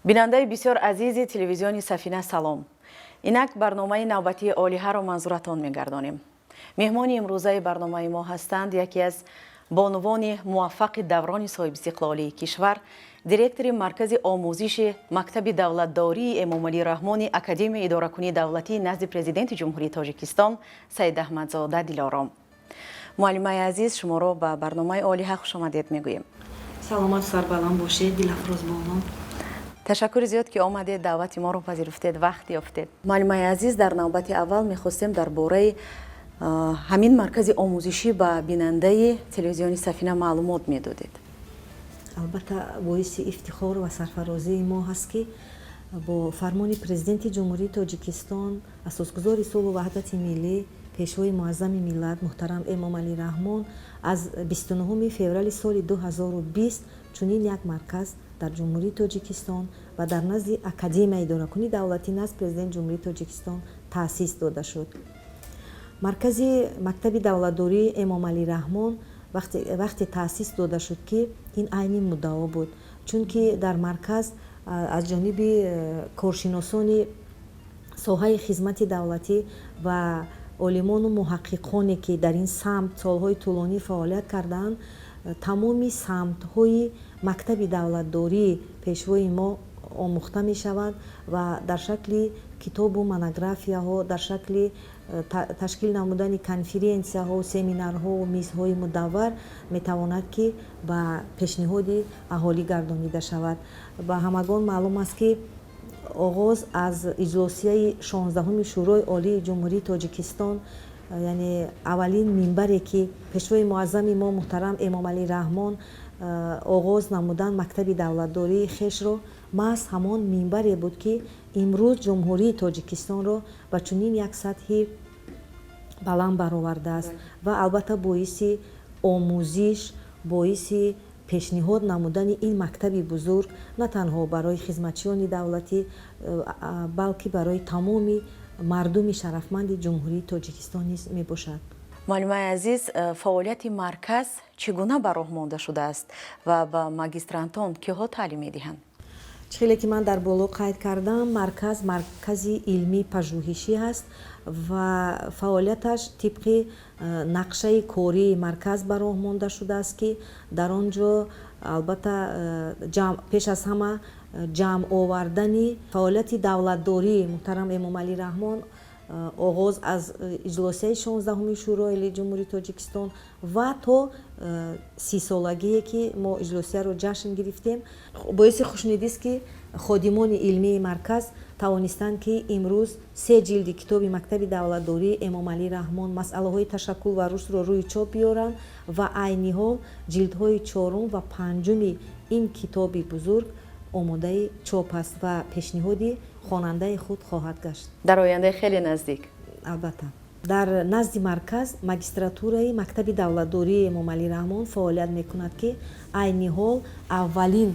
Бинандаи бисёр азизи телевизиони Сафина, салом! Инак барномаи навбатии Олиҳаро манзуратон мегардонем. Меҳмони имрӯзаи барномаи мо ҳастанд яке аз бонувони муваффақи даврони соҳибистиқлолии кишвар, директори Маркази омӯзиши мактаби давлатдории Эмомалӣ Раҳмони Академияи идоракунии давлатии назди Президенти Ҷумҳурии Тоҷикистон Саидаҳмадзода Дилором. Муаллимаи азиз, шуморо ба барномаи Олиҳа хушомадед мегӯем. Саломату сарбаланд бошед, Дилафрӯз бону. Ташаккури зиёд, ки омадед, даъвати моро пазируфтед, вақт ёфтед. Муаллимаи азиз, дар навбати аввал мехостем дар бораи ҳамин маркази омӯзишӣ ба бинандаи телевизиони Сафина маълумот медодед. Албатта, боиси ифтихор ва сарфарозии мо ҳаст, ки бо фармони Президенти Ҷумҳурии Тоҷикистон, асосгузори сулҳу ваҳдати миллӣ, Пешвои муаззами миллат муҳтарам Эмомалӣ Раҳмон аз 29 феврали соли 2020 чунин як марказ дар Ҷумҳурии Тоҷикистон ва дар назди Академияи идоракунии давлатӣ назди Президенти Ҷумҳурии Тоҷикистон таъсис дода шуд. Маркази мактаби давлатдории Эмомалӣ Раҳмон вақте таъсис дода шуд, ки ин айни муддао буд, чунки дар марказ аз ҷониби коршиносони соҳаи хизмати давлатӣ ва олимону муҳаққиқоне, ки дар ин самт солҳои тӯлонӣ фаъолият кардаанд, тамоми самтҳои мактаби давлатдории Пешвои мо омӯхта мешаванд ва дар шакли китобу монографияҳо, дар шакли ташкил намудани конференсияҳо, семинарҳо, мизҳои мудаввар метавонад, ки ба пешниҳоди аҳолӣ гардонида шавад. Ба ҳамагон маълум аст, ки оғоз аз иҷлосияи 16-уми Шӯрои Олии Ҷумҳурии Тоҷикистон, яъне аввалин минбаре, ки Пешвои муаззами мо муҳтарам Эмомалӣ Раҳмон оғоз намудан мактаби давлатдории хешро, маҳз ҳамон минбаре буд, ки имрӯз Ҷумҳурии Тоҷикистонро ба чунин як сатҳи баланд баровардааст ва албатта боиси омӯзиш, боиси пешниҳод намудани ин мактаби бузург на танҳо барои хизматчиёни давлатӣ, балки барои тамоми мардуми шарафманди Ҷумҳурии Тоҷикистон низ мебошад. Муаллимаи азиз, фаъолияти марказ чӣ гуна ба роҳ монда шудааст ва ба магистрантон киҳо таълим медиҳанд? Чӣ хеле ки ман дар боло қайд кардам, марказ маркази илмӣ пажӯҳишӣ ҳаст ва фаъолияташ тибқи нақшаи кории марказ ба роҳ монда шудааст, ки дар он ҷо албатта пеш аз ҳама ҷамъ овардани фаъолияти давлатдории муҳтарам Эмомалӣ Раҳмон, оғоз аз иҷлосияи 16-уми Шӯрои Олии Ҷумҳурии Тоҷикистон ва то 30-солагие, ки мо иҷлосияро ҷашн гирифтем. Боиси хушнудист, ки ходимони илмии марказ тавонистанд, ки имрӯз се ҷилди китоби мактаби давлатдории Эмомалӣ Раҳмон: масъалаҳои ташаккул ва рушдро рӯи чоп биёранд ва айни ҳол ҷилдҳои чорум ва панҷуми ин китоби бузург омодаи чоп аст ва пешниҳоди хонандаи худ хоҳад гашт. Дар ояндаи хеле наздик. Албатта, дар назди марказ магистратураи мактаби давлатдории Эмомалӣ Раҳмон фаъолият мекунад, ки айни ҳол аввалин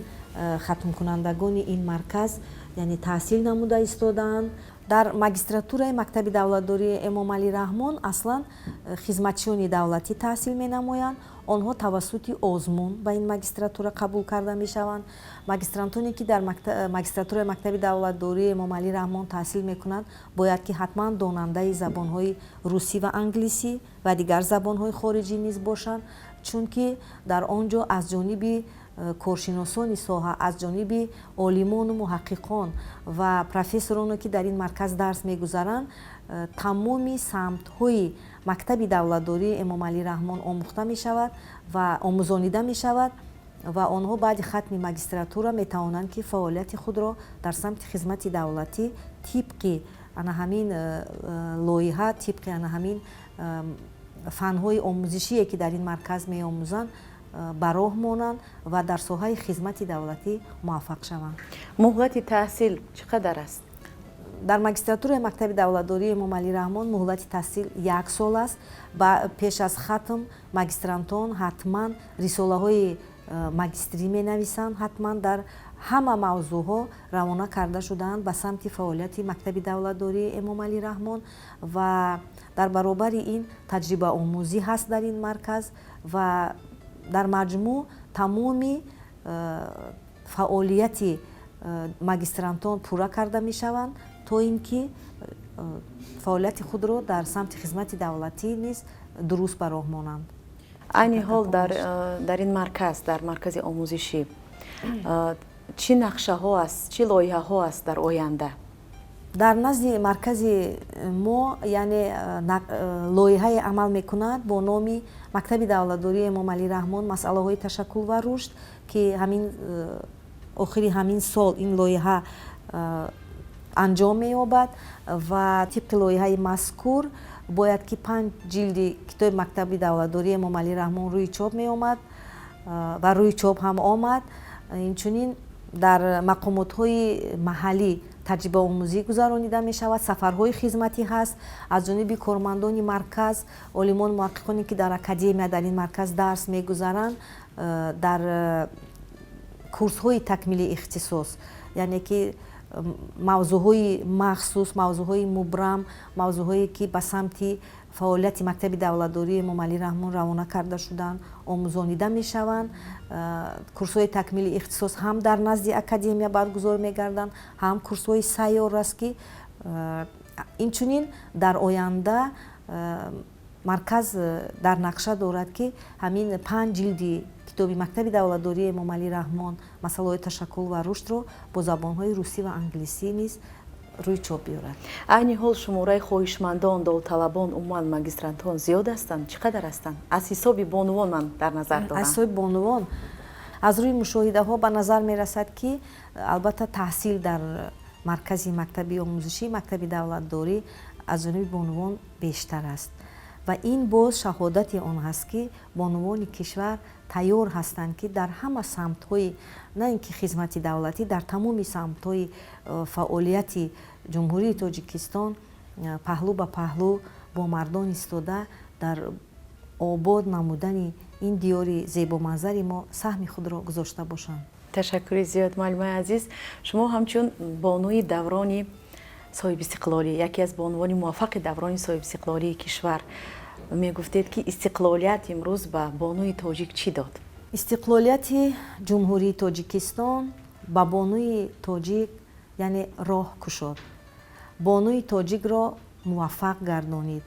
хатмкунандагони ин марказ, яъне таҳсил намуда истодаанд. Дар магистратураи мактаби давлатдории Эмомалӣ Раҳмон аслан хизматчиёни давлатӣ таҳсил менамоянд. Онҳо тавассути озмун ба ин магистратура қабул карда мешаванд. Магистрантоне, ки дар магистратураи мактаби давлатдории Эмомалӣ Раҳмон таҳсил мекунанд, бояд ки ҳатман донандаи забонҳои русӣ ва англисӣ ва дигар забонҳои хориҷӣ низ бошанд, чунки дар он ҷо аз ҷониби коршиносони соҳа, аз ҷониби олимону муҳаққиқон ва профессороне, ки дар ин марказ дарс мегузаранд, тамоми самтҳои мактаби давлатдории Эмомалӣ Раҳмон омӯхта мешавад ва омӯзонида мешавад ва онҳо баъди хатми магистратура метавонанд, ки фаъолияти худро дар самти хизмати давлатӣ тибқи ана ҳамин лоиҳа, тибқи ана ҳамин фанҳои омӯзишие, ки дар ин марказ меомӯзанд, ба роҳ монанд ва дар соҳаи хизмати давлатӣ муваффақ шаванд. Муҳлати таҳсил чӣ қадар аст? Дар магистратураи мактаби давлатдории Эмомалӣ Раҳмон муҳлати таҳсил як сол аст. Ба пеш аз хатм магистрантон ҳатман рисолаҳои магистрӣ менависанд, ҳатман дар ҳама мавзӯъҳо равона карда шудаанд ба самти фаъолияти мактаби давлатдории Эмомалӣ Раҳмон ва дар баробари ин таҷрибаомӯзӣ ҳаст дар ин марказ ва дар маҷмӯъ тамоми фаъолияти Магистрантон пурра карда мешаванд, то ин ки фаъолияти худро дар самти хизмати давлатӣ низ дуруст ба роҳ монанд. Айни ҳол дар ин марказ, дар маркази омӯзишӣ, чӣ нақшаҳо аст, чӣ лоиҳаҳо аст дар оянда? Дар назди маркази мо, яъне, лоиҳае амал мекунад бо номи «Мактаби давлатдории Эмомалӣ Раҳмон: масъалаҳои ташаккул ва рушд», ки ҳамин охири ҳамин сол ин лоиҳа анҷом меёбад. Ва тибқи лоиҳаи мазкур бояд ки панҷ ҷилди китоби «Мактаби давлатдории Эмомалӣ Раҳмон» рӯи чоп меомад ва рӯи чоп ҳам омад. Инчунин дар мақомотҳои маҳаллӣ таҷрибаомӯзӣ гузаронида мешавад, сафарҳои хизматӣ ҳаст аз ҷониби кормандони марказ, олимон, муҳаққиқоне, ки дар академия, дар ин марказ дарс мегузаранд, дар курсҳои такмили ихтисос, яъне ки мавзӯъҳои махсус, мавзӯъҳои мубрам, мавзӯъҳое, ки ба самти фаъолияти мактаби давлатдории Эмомалӣ Раҳмон равона карда шуданд, омӯзонида мешаванд. Курсҳои такмили ихтисос ҳам дар назди академия баргузор мегарданд, ҳам курсҳои сайёр аст, ки инчунин дар оянда марказ дар нақша дорад, ки ҳамин панҷ ҷилди китоби «Мактаби давлатдории Эмомалӣ Раҳмон: масъалаҳои ташаккул ва рушдро бо забонҳои русӣ ва англисӣ низ рӯи чоп биёрад. Айни ҳол шумораи хоҳишмандон, довталабон, умуман магистрантон зиёд ҳастанд? Чӣ қадар ҳастанд? Аз ҳисоби бонувон ман дар назар дорам. Аз ҳисоби бонувон, аз рӯи мушоҳидаҳо ба назар мерасад, ки албатта таҳсил дар маркази мактаби омӯзишӣ, мактаби давлатдорӣ аз ҷониби бонувон бештар аст. Ва ин боз шаҳодати он ҳаст, ки бонувони кишвар тайёр ҳастанд, ки дар ҳама самтҳои, на ин ки хизмати давлатӣ, дар тамоми самтҳои фаъолияти Ҷумҳурии Тоҷикистон паҳлӯ ба паҳлӯ бо мардон истода, дар обод намудани ин диёри зебоманзари мо саҳми худро гузошта бошанд. Ташаккури зиёд, муаллимаи азиз. Шумо ҳамчун бонуи даврони соҳибистиқлолӣ, яке аз бонувони муваффақи даврони соҳибистиқлолии кишвар, мегуфтед, ки истиқлолият имрӯз ба бонуи тоҷик чӣ дод? Истиқлолияти Ҷумҳурии Тоҷикистон ба бонуи тоҷик, яъне, роҳ кушод, бонуи тоҷикро муваффақ гардонид,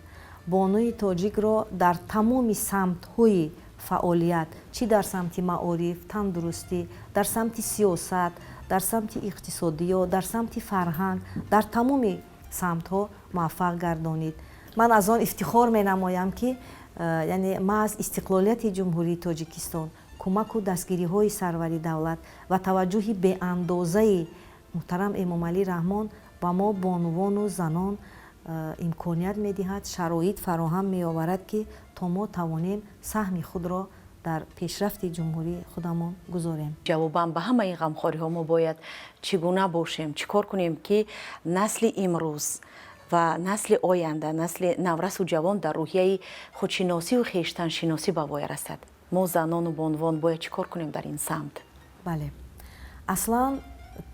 бонуи тоҷикро дар тамоми самтҳои фаъолият, чӣ дар самти маориф, тандурустӣ, дар самти сиёсат, дар самти иқтисодиёт, дар самти фарҳанг, дар тамоми самтҳо муваффақ гардонид. Ман аз он ифтихор менамоям, ки яъне маҳз истиқлолияти Ҷумҳурии Тоҷикистон, кӯмаку дастгириҳои сарвари давлат ва таваҷҷӯҳи беандозаи муҳтарам Эмомалӣ Раҳмон ба мо, бонувону занон, имконият медиҳад, шароит фароҳам меоварад, ки то мо тавонем саҳми худро дар пешрафти ҷумҳурии худамон гузорем. Ҷавобан ба ҳамаи ин ғамхориҳо мо бояд чӣ гуна бошем, чӣ кор кунем, ки насли имрӯз ва насли оянда, насли наврасу ҷавон дар рӯҳияи худшиносию хештаншиносӣ ба воя расад? Мо, занону бонувон, бояд чӣ кор кунем дар ин самт? Бале, аслан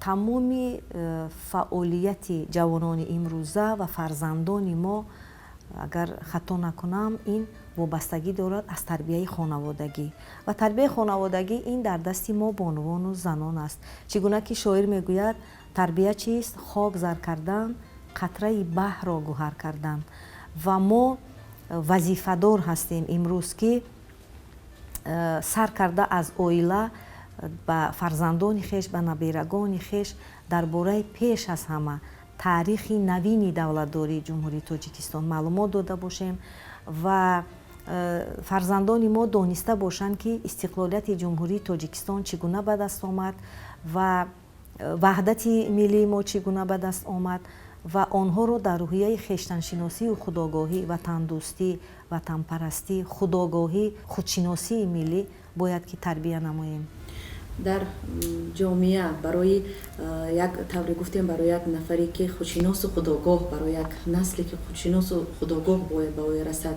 тамоми фаъолияти ҷавонони имрӯза ва фарзандони мо, агар хато накунам, ин вобастагӣ дорад аз тарбияи хонаводагӣ. Ва тарбияи хонаводагӣ ин дар дасти мо, бонувону занон аст. Чӣ гуна ки шоир мегӯяд: «Тарбия чист? Хок зар кардан, қатраи баҳрро гӯҳар кардан». Ва мо вазифадор ҳастем имрӯз, ки сар карда аз оила ба фарзандони хеш, ба наберагони хеш дар бораи пеш аз ҳама таърихи навини давлатдории Ҷумҳурии Тоҷикистон маълумот дода бошем ва фарзандони мо дониста бошанд, ки истиқлолияти Ҷумҳурии Тоҷикистон чӣ гуна ба даст омад ва ваҳдати миллии мо чӣ гуна ба даст омад ва онҳоро дар рӯҳияи хештаншиносию худогоҳӣ, ватандӯстӣ, ватанпарастӣ, худогоҳӣ, худшиносии миллӣ бояд ки тарбия намоем. Дар ҷомеа барои як тавре гуфтем, барои як нафаре, ки худшиносу худогоҳ, барои як насле, ки худшиносу худогоҳ бояд ба воя расад,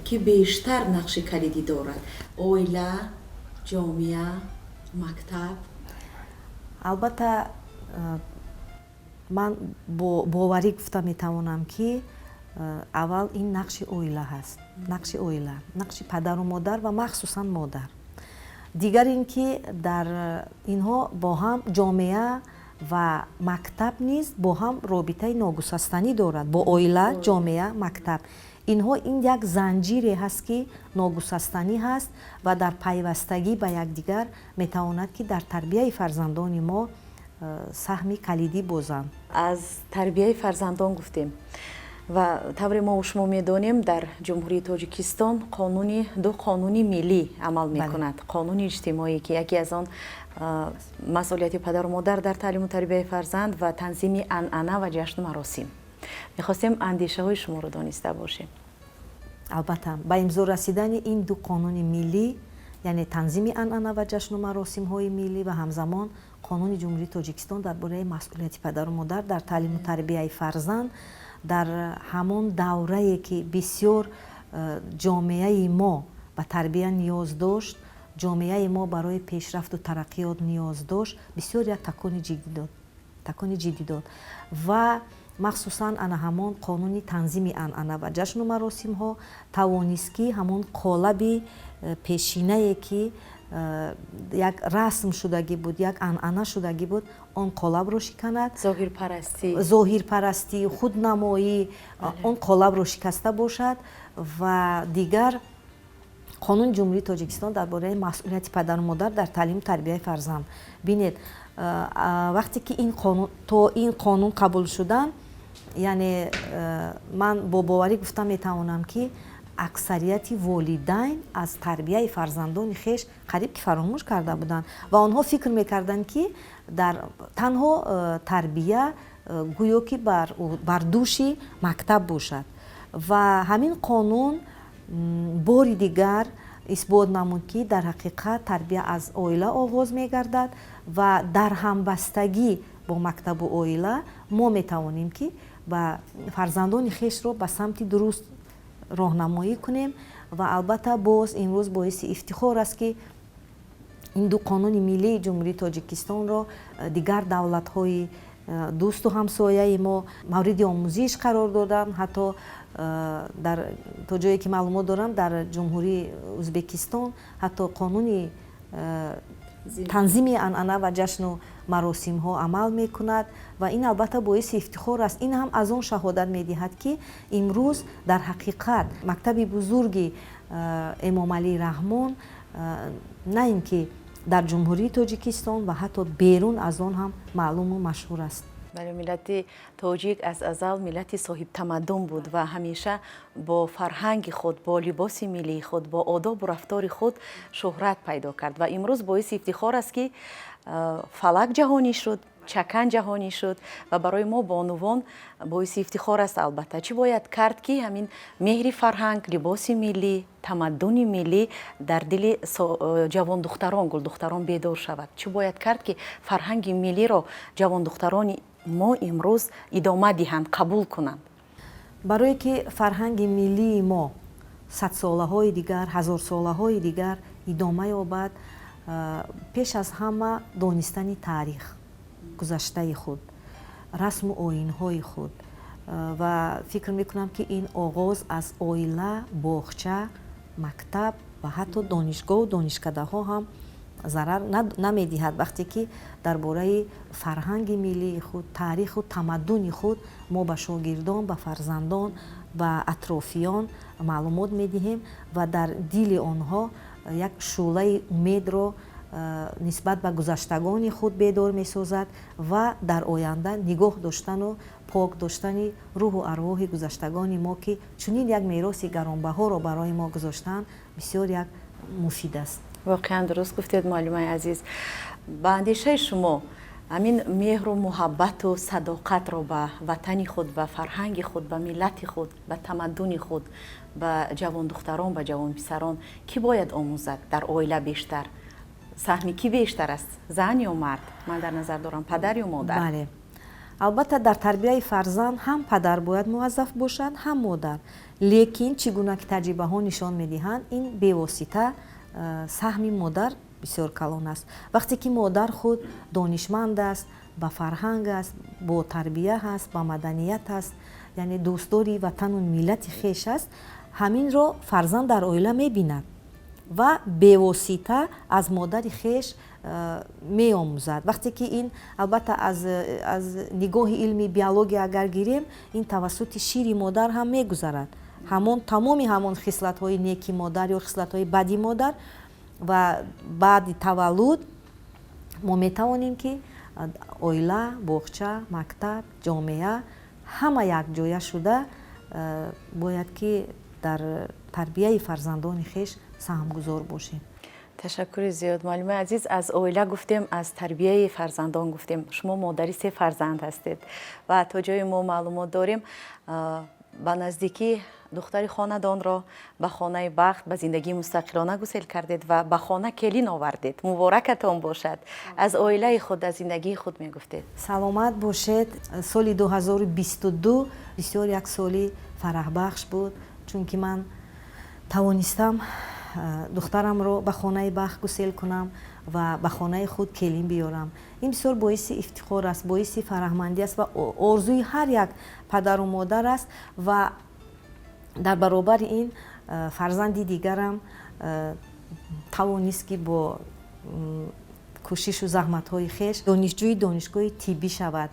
ки бештар нақши калидӣ дорад: оила, ҷомеа, мактаб? Албатта, ман бо боварӣ гуфта метавонам, ки аввал ин нақши оила ҳаст, нақши оила, нақши падару модар ва махсусан модар. Дигар ин ки дар инҳо бо ҳам ҷомеа ва мактаб низ бо ҳам робитаи ногусастанӣ дорад. Бо оила, ҷомеа, мактаб, инҳо ин як занҷире ҳаст, ки ногусастанӣ ҳаст ва дар пайвастагӣ ба якдигар метавонад, ки дар тарбияи фарзандони мо саҳми калидӣ бозанд. Аз тарбияи фарзандон гуфтем ва тавре мо шумо медонем, дар Ҷумҳурии Тоҷикистон қонуни ду қонуни миллӣ амал мекунад: қонуни иҷтимоӣ, ки яке аз он масъулияти падару модар дар таълиму тарбияи фарзанд ва танзими анъана ва ҷашну маросим. Мехостем андешаҳои шуморо дониста бошем. Албатта, ба имзо расидани ин ду қонуни миллӣ, яъне танзими анъана ва ҷашну маросимҳои миллӣ ва ҳамзамон Қонуни Ҷумҳурии Тоҷикистон дар бораи масъулияти падару модар дар таълиму тарбияи фарзанд, дар ҳамон даврае ки бисёр ҷомеаи мо ба тарбия ниёз дошт, ҷомеаи мо барои пешрафту тараққиёт ниёз дошт, бисёр як такони ҷиддӣ дод. Ва махсусан ана ҳамон қонуни танзими анъана ва ҷашну маросимҳо тавонист, ки ҳамон қолаби пешинае, ки як расм шудагӣ буд, як анъана шудагӣ буд, он қолабро шиканад. Зоҳирпарастӣ. Зоҳирпарастӣ, худнамоӣ, он қолабро шикаста бошад. Ва дигар Қонуни Ҷумҳурии Тоҷикистон дар бораи масъулияти падару модар дар таълиму тарбияи фарзанд. Бинед, вақте ки ин қонун, то ин қонун қабул шудан, яъне ман бо боварӣ гуфта метавонам, ки аксарияти волидайн аз тарбияи фарзандони хеш қариб ки фаромӯш карда буданд ва онҳо фикр мекарданд, ки дар танҳо тарбия гӯё ки бар дӯши мактаб бошад. Ва ҳамин қонун бори дигар исбот намуд, ки дар ҳақиқат тарбия аз оила оғоз мегардад ва дар ҳамбастагӣ бо мактабу оила мо метавонем, ки ба фарзандони хешро ба самти дуруст роҳнамоӣ кунем. Ва албатта, боз имрӯз боиси ифтихор аст, ки ин ду қонуни миллии Ҷумҳурии Тоҷикистонро дигар давлатҳои дӯсту ҳамсояи мо мавриди омӯзиш қарор доданд. Ҳатто дар то ҷое ки маълумот дорам, дар Ҷумҳурии Ӯзбекистон ҳатто қонуни танзими анъана ва ҷашну маросимҳо амал мекунад. Ва ин албатта боиси ифтихор аст. Ин ҳам аз он шаҳодат медиҳад, ки имрӯз дар ҳақиқат мактаби бузурги Эмомалӣ Раҳмон на ин ки дар Ҷумҳурии Тоҷикистон ва ҳатто берун аз он ҳам маълуму машҳур аст. Бале, миллати тоҷик аз азал миллати соҳибтамаддун буд ва ҳамеша бо фарҳанги худ, бо либоси миллии худ, бо одобу рафтори худ шӯҳрат пайдо кард. Ва имрӯз боиси ифтихор аст, ки фалак ҷаҳонӣ шуд, чакан ҷаҳонӣ шуд ва барои мо бонувон боиси ифтихор аст. Албатта, чӣ бояд кард, ки ҳамин меҳри фарҳанг, либоси миллӣ, тамаддуни миллӣ дар дили ҷавондухтарон, гулдухтарон бедор шавад? Чӣ бояд кард, ки фарҳанги миллиро ҷавондухтарони мо имрӯз идома диҳанд, қабул кунанд? Барое ки фарҳанги миллии мо садсолаҳои дигар, ҳазорсолаҳои дигар идома ёбад, пеш аз ҳама донистани таърих, гузаштаи худ, расму оинҳои худ. Ва фикр мекунам, ки ин оғоз аз оила, боғча, мактаб ва ҳатто донишгоҳу донишкадаҳо ҳам зарар намедиҳад. Вақте ки дар бораи фарҳанги миллии худ, таъриху тамаддуни худ мо ба шогирдон, ба фарзандон, ба атрофиён маълумот медиҳем ва дар дили онҳо як шӯълаи умедро нисбат ба гузаштагони худ бедор месозад ва дар оянда нигоҳ доштану пок доштани рӯҳу арвоҳи гузаштагони мо, ки чунин як мероси гаронбаҳоро барои мо гузоштаанд, бисёр як муфид аст. Воқеан дуруст гуфтед, муаллимаи азиз. Ба андешаи шумо, ҳамин меҳру муҳаббату садоқатро ба ватани худ, ба фарҳанги худ, ба миллати худ, ба тамаддуни худ ба ҷавондухтарон, ба ҷавонписарон кӣ бояд омӯзад? Дар оила бештар саҳми кӣ бештар аст, зан ё мард? Ман дар назар дорам, падар ё модар? Бале, албатта, дар тарбияи фарзанд ҳам падар бояд муваззаф бошад, ҳам модар. Лекин чӣ гуна ки таҷрибаҳо нишон медиҳанд, ин бевосита саҳми модар бисёр калон аст. Вақте ки модар худ донишманд аст, ба фарҳанг аст, бо тарбия аст, ба маданият аст, яъне дӯстдори ватану миллати хеш аст, ҳаминро фарзанд дар оила мебинад. Ва бевосита аз модари хеш меомӯзад. Вақте ки ин, албатта, аз нигоҳи илми биология агар гирем, ин тавассути шири модар ҳам мегузарад, ҳамон тамоми ҳамон хислатҳои неки модар ё хислатҳои бади модар. Ва баъди таваллуд мо метавонем, ки оила, боғча, мактаб, ҷомеа ҳама якҷоя шуда бояд, ки дар тарбияи фарзандони хеш саҳмгузор бошем. Ташаккури зиёд, муаллимаи азиз. Аз оила гуфтем, аз тарбияи фарзандон гуфтем. Шумо модари се фарзанд ҳастед ва то ҷое мо маълумот дорем, ба наздикӣ духтари хонадонро ба хонаи бахт, ба зиндагии мустақилона гусел кардед ва ба хона келин овардед. Муборакатон бошад. Аз оилаи худ, аз зиндагии худ мегуфтед. Саломат бошед. Соли 2022 бисёр як соли фараҳбахш буд, чунки ман тавонистам духтарамро ба хонаи бахт гусел кунам ва ба хонаи худ келин биёрам. Ин бисёр боиси ифтихор аст, боиси фараҳмандӣ аст ва орзуи ҳар як падару модар аст. Ва дар баробари ин фарзанди дигарам тавонист, ки бо кӯшишу заҳматҳои хеш донишҷӯи донишгоҳи тиббӣ шавад,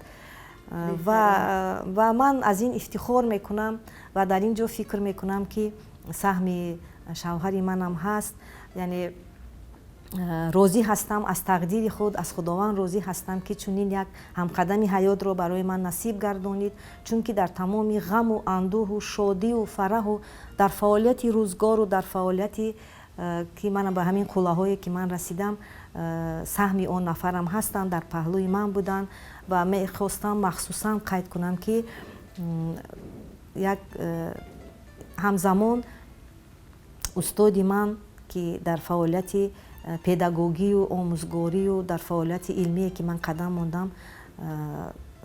ва ман аз ин ифтихор мекунам. Ва дар ин ҷо фикр мекунам, ки саҳми шавҳари манам ҳаст, яъне розӣ ҳастам аз тақдири худ, аз Худованд розӣ ҳастам, ки чунин як ҳамқадами ҳаётро барои ман насиб гардонид, чунки дар тамоми ғаму андӯҳу шодию фараҳу дар фаъолияти рӯзгору дар фаъолияти ки ман ба ҳамин қуллаҳое ки ман расидам, саҳми он нафарам ҳастанд, дар паҳлӯи ман буданд. Ва мехостам махсусан қайд кунам, ки як ҳамзамон устоди ман, ки дар фаъолияти педагогию омӯзгорию дар фаъолияти илмие ки ман қадам мондам,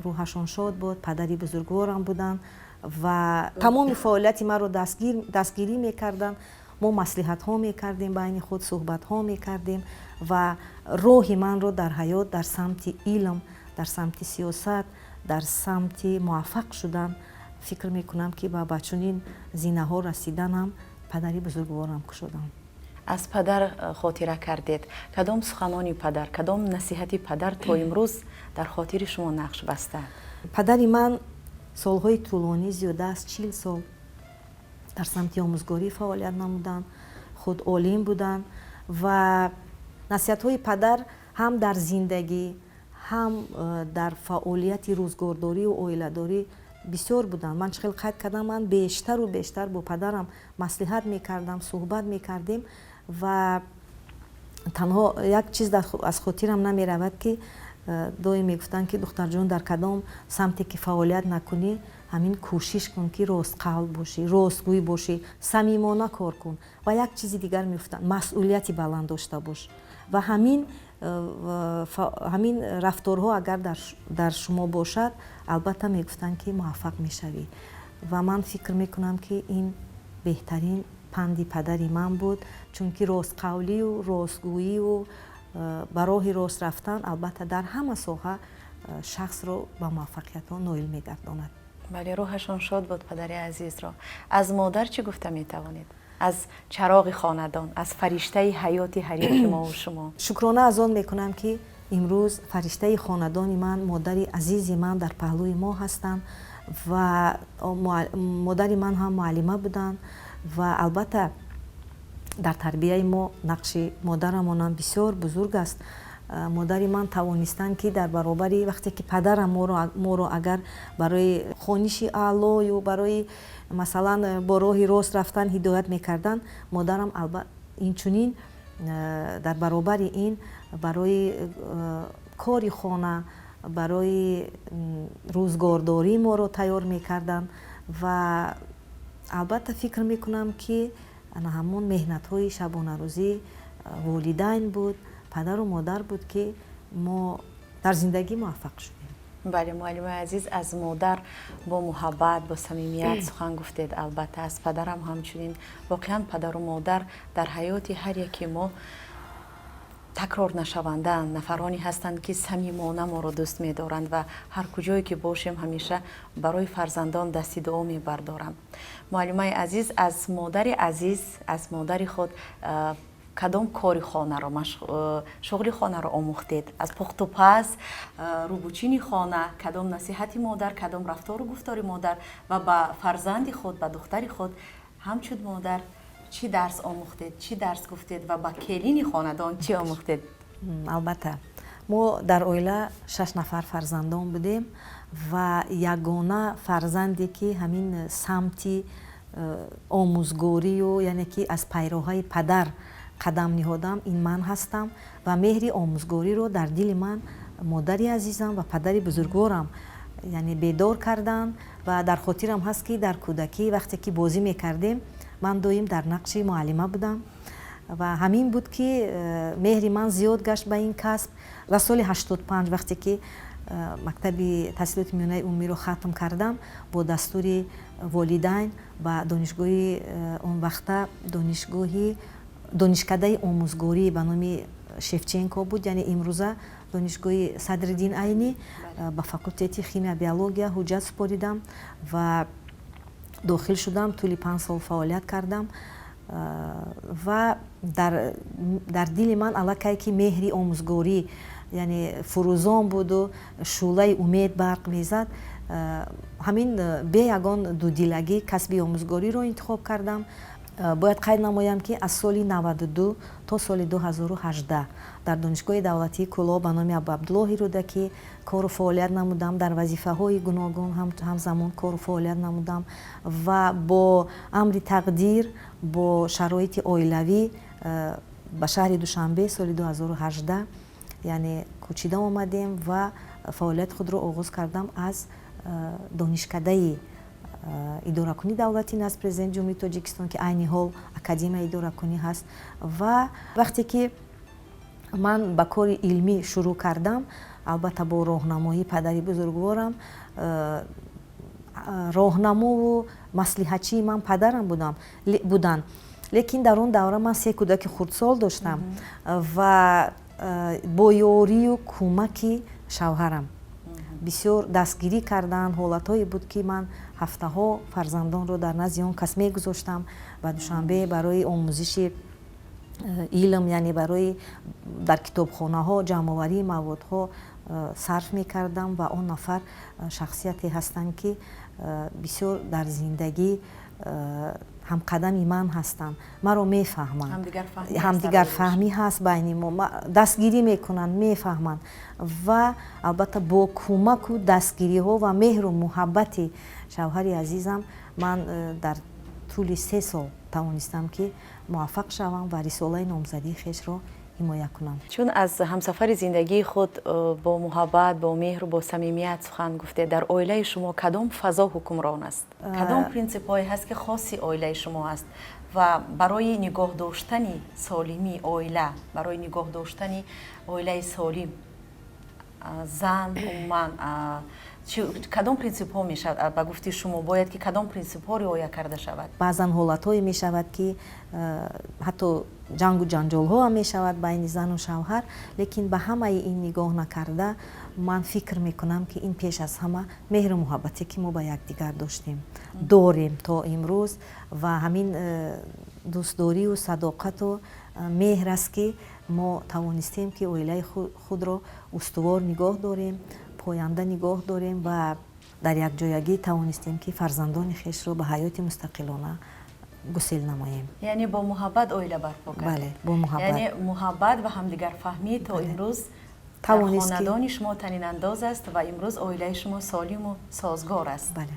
рӯҳашон шод буд, падари бузургворам буданд ва тамоми фаъолияти маро дастгирӣ мекарданд. Мо маслиҳатҳо мекардем, байни худ суҳбатҳо мекардем ва роҳи манро дар ҳаёт, дар самти илм, дар самти сиёсат, дар самти муваффақ шудан, фикр мекунам, ки ба чунин зинаҳо расиданам падари бузургворам кушодам. Аз падар хотира кардед. Кадом суханони падар, кадом насиҳати падар то имрӯз дар хотири шумо нақш баста? Падари ман солҳои тӯлонӣ, зиёда аз 40 сол дар самти омӯзгорӣ фаъолият намуданд, худ олим буданд. Ва насиҳатҳои падар ҳам дар зиндагӣ, ҳам дар фаъолияти рӯзгордорию оиладорӣ бисёр буданд. Ман чӣ хел қайд кардам, ман бештару бештар бо падарам маслиҳат мекардам, суҳбат мекардем. Ва танҳо як чиз аз хотирам намеравад, ки доим мегуфтанд, ки духтарҷон, дар кадом самте ки фаъолият накунӣ, ҳамин кӯшиш кун, ки ростқавл бошӣ, ростгӯй бошӣ, самимона кор кун. Ва як чизи дигар мегуфтанд: масъулияти баланд дошта бош. Ва ҳамин рафторҳо агар дар шумо бошад, албатта, мегуфтанд, ки муваффақ мешавӣ. Ва ман фикр мекунам, ки ин беҳтарин панди падари ман буд, чунки ростқавлию ростгӯию ба роҳи рост рафтан, албатта, дар ҳама соҳа шахсро ба муваффақиятҳо ноил мегардонад. Бале, рӯҳашон шод буд падари азизро. Аз модар чӣ гуфта метавонед, аз чароғи хонадон, аз фариштаи ҳаёти ҳар яки мову шумо? Шукрона аз он мекунам, ки имрӯз фариштаи хонадони ман, модари азизи ман дар паҳлӯи мо ҳастанд. Ва модари ман ҳам муаллима буданд ва албатта дар тарбияи мо нақши модарамонам бисёр бузург аст. Модари ман тавонистанд, ки дар баробари вақте ки падарам моро агар барои хониши аълою барои, масалан, бо роҳи рост рафтан ҳидоят мекарданд, модарам инчунин дар баробари ин барои кори хона, барои рӯзгордорӣ моро тайёр мекарданд. Ва албатта фикр мекунам, ки ҳамон меҳнатҳои шабонарӯзӣ волидайн буд, падару модар буд, ки мо дар зиндагӣ муваффақ шудем. Бале, муаллимаи азиз, аз модар бо муҳаббат, бо самимият сухан гуфтед, албатта, аз падарам ҳамчунин. Воқеан, падару модар дар ҳаёти ҳар яки мо такрор нашавандаанд, нафароне ҳастанд, ки самимона моро дӯст медоранд ва ҳар куҷое ки бошем, ҳамеша барои фарзандон дасти дуо мебардоранд. Муаллимаи азиз, аз модари азиз, аз модари худ. Кадом кори хонаро, шуғли хонаро омӯхтед? Аз пухтупаз, рӯбучини хона, кадом насиҳати модар, кадом рафтору гуфтори модар ва ба фарзанди худ, ба духтари худ ҳамчун модар чӣ дарс омӯхтед, чӣ дарс гуфтед ва ба келини хонадон чӣ омӯхтед? Албатта, мо дар оила шаш нафар фарзандон будем ва ягона фарзанде, ки ҳамин самти омӯзгорию, яъне ки аз пайроҳаи падар қадам ниҳодам, ин ман ҳастам. Ва меҳри омӯзгориро дар дили ман модари азизам ва падари бузургворам, яъне, бедор карданд. Ва дар хотирам ҳаст, ки дар кӯдакӣ, вақте ки бозӣ мекардем, ман доим дар нақши муаллима будам ва ҳамин буд, ки меҳри ман зиёд гашт ба ин касб. Ва соли 85, вақте ки мактаби таҳсилоти миёнаи умумиро хатм кардам, бо дастури волидайн ба донишгоҳи он вақта донишгоҳи донишкадаи омӯзгорӣ ба номи Шевченко буд, яъне имрӯза донишгоҳи Садриддин Айнӣ, ба факултети химия биология ҳуҷҷат супоридам ва дохил шудам. Тӯли 5 сол фаъолият кардам ва дар дили ман аллакай ки меҳри омӯзгорӣ, яъне, фурӯзон буду шӯълаи умед барқ мезад, ҳамин бе ягон дудилагӣ касби омӯзгориро интихоб кардам. Бояд қайд намоям, ки аз соли 92 то соли 2018 дар Донишгоҳи давлатии Кӯлоб ба номи Абуабдуллоҳи Рӯдакӣ кору фаъолият намудам, дар вазифаҳои гуногун ҳамзамон кору фаъолият намудам. Ва бо амри тақдир, бо шароити оилавӣ ба шаҳри Душанбе соли 2018, яъне, кӯчида омадем ва фаъолияти худро оғоз кардам аз донишкадаи идоракунии давлатӣ назди Президенти Ҷумҳурии Тоҷикистон, ки айни ҳол Академияи идоракунӣ ҳаст. Ва вақте ки ман ба кори илмӣ шурӯъ кардам, албатта, бо роҳнамоии падари бузургворам, роҳнамову маслиҳатчии ман падарам буданд. Лекин дар он давра ман се кӯдаки хурдсол доштам ва бо ёрию кӯмаки шавҳарам бисёр дастгирӣ карданд. Ҳолатҳое буд, ки ман ҳафтаҳо фарзандонро дар назди он кас мегузоштам, ба Душанбе барои омӯзиши илм, яъне барои дар китобхонаҳо ҷамъоварии маводҳо сарф мекардам. Ва он нафар шахсияте ҳастанд, ки бисёр дар зиндагӣ ҳамқадами ман ҳастанд, маро мефаҳманд, ҳамдигарфаҳмӣ ҳаст байни мо, дастгирӣ мекунанд, мефаҳманд. Ва албатта, бо кӯмаку дастгириҳо ва меҳру муҳаббати шавҳари азизам ман дар тӯли 3 сол тавонистам, ки муваффақ шавам ва рисолаи номзадии хешро ҳимоя кунам. Чун аз ҳамсафари зиндагии худ бо муҳаббат, бо меҳру бо самимият сухан гуфтед, дар оилаи шумо кадом фазо ҳукмрон аст? Кадом принсипҳое ҳаст, ки хоси оилаи шумо аст ва барои нигоҳ доштани солимии оила, барои нигоҳ доштани оилаи солим, зан умуман кадом принсипҳо мешавад, ба гуфти шумо, бояд ки кадом принсипҳо риоя карда шавад? Баъзан ҳолатҳое мешавад, ки ҳатто ҷангу ҷанҷолҳо ҳам мешавад байни зану шавҳар. Лекин ба ҳамаи ин нигоҳ накарда, ман фикр мекунам, ки ин пеш аз ҳама меҳру муҳаббате, ки мо ба якдигар доштем, дорем то имрӯз, ва ҳамин дӯстдорию садоқату меҳр аст, ки мо тавонистем, ки оилаи худро устувор нигоҳ дорем, поянда нигоҳ дорем ва дар якҷоягӣ тавонистем, ки фарзандони хешро ба ҳаёти мустақилона гусел намоем. Яъне бо муҳаббат оила барпо кард. Бале, бо муҳаббат. Яъне муҳаббат ва ҳамдигарфаҳмӣ то имрӯз дар хонадони шумо танинандоз аст ва имрӯз оилаи шумо солиму созгор аст. Бале.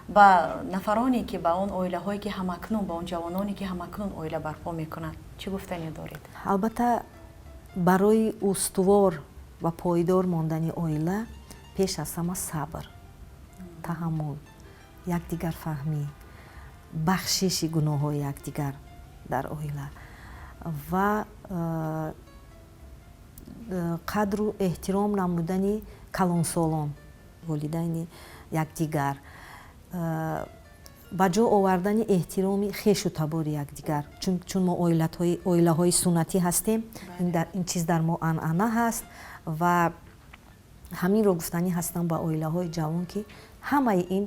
Ба нафароне, ки ба он оилаҳое, ки ҳамакнун, ба он ҷавононе, ки ҳамакнун оила барпо мекунанд, чӣ гуфтане доред? Албатта, барои устувор ва пойдор мондани оила пеш аз ҳама сабр, таҳаммул, якдигарфаҳмӣ, бахшиши гуноҳҳои якдигар дар оила ва қадру эҳтиром намудани калонсолон, волидайни якдигар, ба ҷо овардани эҳтироми хешу табори якдигар, чун мо оилаҳои суннатӣ ҳастем, ин чиз дар мо анъана ҳаст. Ва ҳаминро гуфтанӣ ҳастам ба оилаҳои ҷавон, ки ҳамаи ин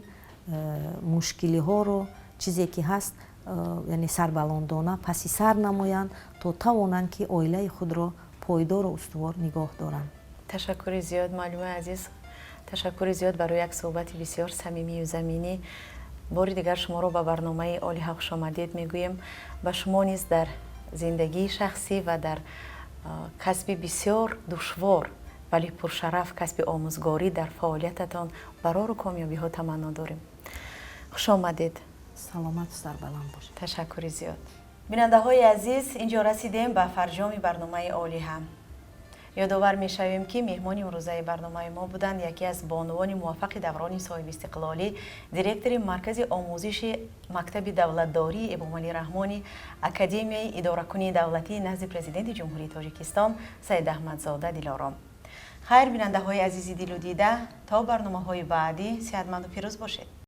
мушкилиҳоро, чизе ки ҳаст. Яъне сарбаландона паси сар намоянд, то тавонанд, ки оилаи худро пойдору устувор нигоҳ доранд. Ташаккури зиёд, муаллимаи азиз, ташаккури зиёд барои як суҳбати бисёр самимию заминӣ. Бори дигар шуморо ба барномаи Олиҳа хушомадед мегӯем. Ба шумо низ дар зиндагии шахсӣ ва дар касби бисёр душвор, вале пуршараф, касби омӯзгорӣ, дар фаъолиятатон барору комёбиҳо таманно дорем. Хуш омадед. Саломату сарбаланд бошед. Ташаккури зиёд. Бинандаҳои азиз, инҷо расидем ба фарҷоми барномаи Олиҳа. Ёдовар мешавем, ки меҳмони имрӯзаи барномаи мо буданд яке аз бонувони муваффақи даврони соҳибистиқлолӣ, директори Маркази омӯзиши мактаби давлатдории Эмомалӣ Раҳмони Академияи идоракунии давлатии назди Президенти Ҷумҳурии Тоҷикистон Саидаҳмадзода Дилором. Хайр, бинандаҳои азизи дилу дида, то барномаҳои баъдӣ сиҳатманду пирӯз бошед.